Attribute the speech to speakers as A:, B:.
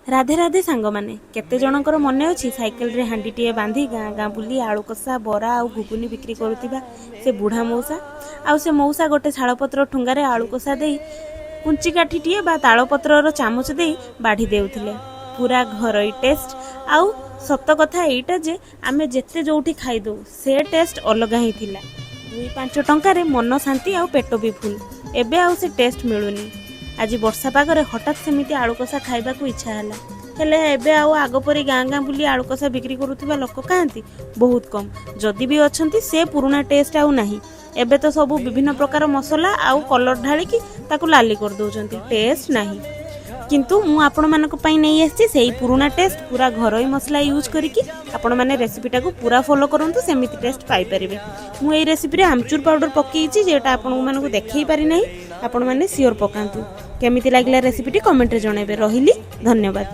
A: ରାଧେ ରାଧେ ସାଙ୍ଗମାନେ। କେତେ ଜଣଙ୍କର ମନେ ଅଛି ସାଇକେଲରେ ହାଣ୍ଡିଟିଏ ବାନ୍ଧି ଗାଁ ଗାଁ ବୁଲି ଆଳୁ କଷା, ବରା ଆଉ ଘୁଗୁନି ବିକ୍ରି କରୁଥିବା ସେ ବୁଢ଼ା ମଉସା? ଆଉ ସେ ମଉସା ଗୋଟେ ଶାଳପତ୍ର ଠୁଙ୍ଗାରେ ଆଳୁ କଷା ଦେଇ କୁଞ୍ଚି କାଠିଟିଏ ବା ତାଳପତ୍ରର ଚାମଚ ଦେଇ ବାଢ଼ି ଦେଉଥିଲେ। ପୁରା ଘରୋଇ ଟେଷ୍ଟ। ଆଉ ସତ କଥା ଏଇଟା ଯେ ଆମେ ଯେତେ ଯୋଉଠି ଖାଇଦଉ, ସେ ଟେଷ୍ଟ ଅଲଗା ହିଁ ଥିଲା। 2-5 ଟଙ୍କାରେ ମନ ଶାନ୍ତି ଆଉ ପେଟ ବି ଫୁଲ୍। ଏବେ ଆଉ ସେ ଟେଷ୍ଟ ମିଳୁନି। ଆଜି ବର୍ଷା ପାଗରେ ହଠାତ୍ ସେମିତି ଆଳୁ କଷା ଖାଇବାକୁ ଇଚ୍ଛା ହେଲା। ହେଲେ ଏବେ ଆଉ ଆଗ ପରି ଗାଁ ଗାଁ ବୁଲି ଆଳୁ କଷା ବିକ୍ରି କରୁଥିବା ଲୋକ କାହାନ୍ତି? ବହୁତ କମ୍। ଯଦି ବି ଅଛନ୍ତି, ସେ ପୁରୁଣା ଟେଷ୍ଟ ଆଉ ନାହିଁ। ଏବେ ତ ସବୁ ବିଭିନ୍ନ ପ୍ରକାର ମସଲା ଆଉ କଲର୍ ଢାଳିକି ତାକୁ ଲାଲି କରିଦେଉଛନ୍ତି, ଟେଷ୍ଟ ନାହିଁ। କିନ୍ତୁ ମୁଁ ଆପଣମାନଙ୍କ ପାଇଁ ନେଇ ଆସିଛି ସେଇ ପୁରୁଣା ଟେଷ୍ଟ, ପୁରା ଘରୋଇ ମସଲା ୟୁଜ୍ କରିକି। ଆପଣମାନେ ରେସିପିଟାକୁ ପୁରା ଫଲୋ କରନ୍ତୁ, ସେମିତି ଟେଷ୍ଟ ପାଇପାରିବେ। ମୁଁ ଏଇ ରେସିପିରେ ଆମଚୁର ପାଉଡ଼ର ପକେଇଛି, ଯେଟା ଆପଣମାନଙ୍କୁ ଦେଖେଇ ପାରିନାହିଁ। ଆପଣମାନେ ସିଓର ପକାନ୍ତୁ। କେମିତି ଲାଗିଲା ରେସିପିଟି କମେଣ୍ଟରେ ଜଣାଇବେ। ରହିଲି, ଧନ୍ୟବାଦ।